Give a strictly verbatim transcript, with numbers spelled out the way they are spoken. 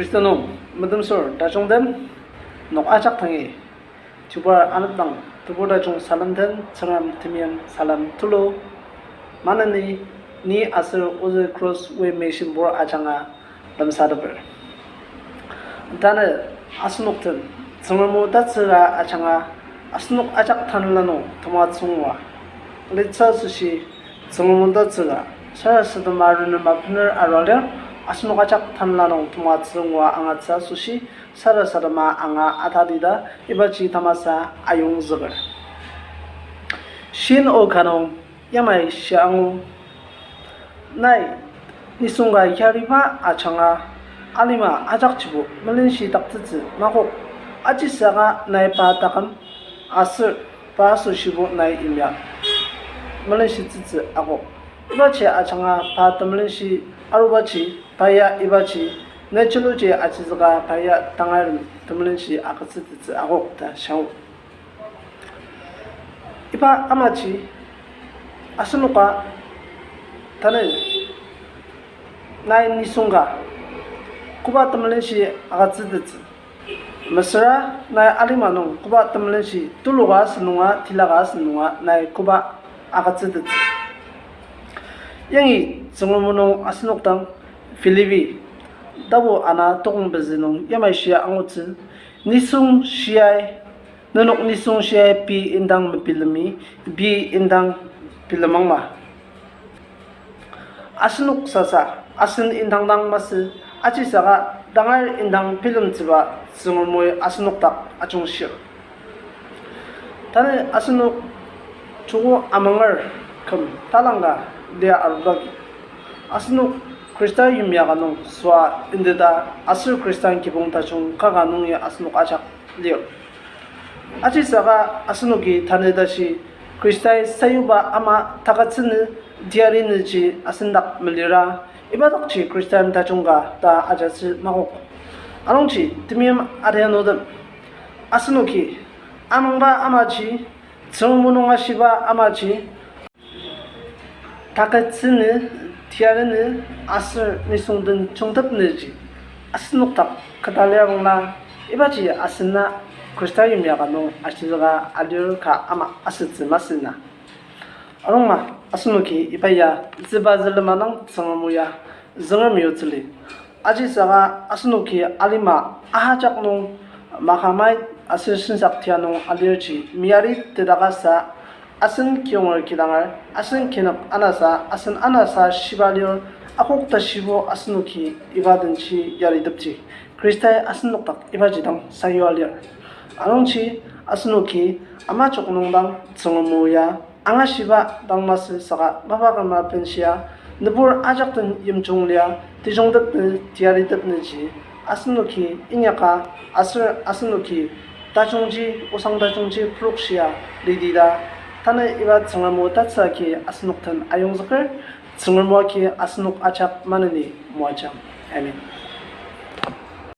Khrista nung metemsür tajungtem, nok ajak dangi, chubar anepdang tebur tajung salem den Tsüngrem temeim salem tulu. Maneni, ni aser ozü Crossway Mission bor ajanga lemsateper. Tanü asenok den Tsüngrem o tatsüka ajanga asenok ajak tanela nung temoatsü ngua. Litsü asoshi Tsüngrem o tatsüka sarasadema renema bener arua lir, asenok ajak tanela nung temoatsü ngua angatsü asoshi sarasadema anga atatita ibaji tamasa ayongzüker. Shin o ka nung yamai shia angu, nai nisung ka yariba ajanga alima ajakjibo melenshidaktsütsü makok, ajisaka nai pa taküm aser pa asoshibo nai yimya melenshitsütsü akok. Ibaji ajanga pa temelenshi arubaji, pa ya ibaji, nai chuluji ajizüka pa ya tangar temelenshi agütsütettsü akok ta shiang. Iba amaji asenoka tanü nai nisung ka koba temelenshi agütsütettsü, mesüra nai alima nung koba temelenshi tuluka asünunga, tilaka asünunga nai koba agütsütettsü. Yangi Tsüngrem o nung asenok dang Philippi tapu ana tokong pezü nung yamai shia angutsü, nisung shiai, nenok nisung shiai pei indang mebilemi, pei indang bilemangma. Asenok sasa asen indang dang masü, ajisaka tangar indang bilemtsüba Tsüngrem oi asenok dak ajungshir. Tanü asenok joko amanger küm talangka lia arudagi, asenok Khrista yimya ka nung süa indita aser Khristan kibong tajung kaka nungi asenok ajak lir. Ajisaka asenoki tanü tashi Khristai sayuba ama takütsünü tiarinüji asen dak melira, iba dakji Khristan tajung ka ta ajatsü makok. Anungji temeim adianutem, asenoki amangba amaji, Tsüngrem o nung ashiba amaji, takütsünü, tiarenü, aser nisung den jungtepnüji asenok dak kü ta lir bangla, ibaji asen na Khrista yimya ka nung ashitsüka alir ka ama asütsü masü na. Arungma asenoki iba ya züba zülema dang Tsüngrem o ya zünger meyutsüli. Ajisaka asenoki alima ajak nung makamai aser sensak tia nung alirji meyari tetakasa, asen kiyonger kidanger, asen kinük anasa, asen anasa shiba lir, akok tashibo asenoki iba denji yaritepji Khristai asenok dak ibaji dang sayua lir. Anungji asenoki amajok nung dang Tsüngrem o ya angashiba dang masü saka mapa kama benshia, nübur ajak den yimjung lia, tejungtepnü, tiaritepnüji asenoki inyaka aser asenoki tajungji, osang tajungji purokshia lidita, tanü iba Tsüngrem o tatsü agi asenok den ayongzüker. Tsüngrem o agi asenok ajak maneni moajang. Amen.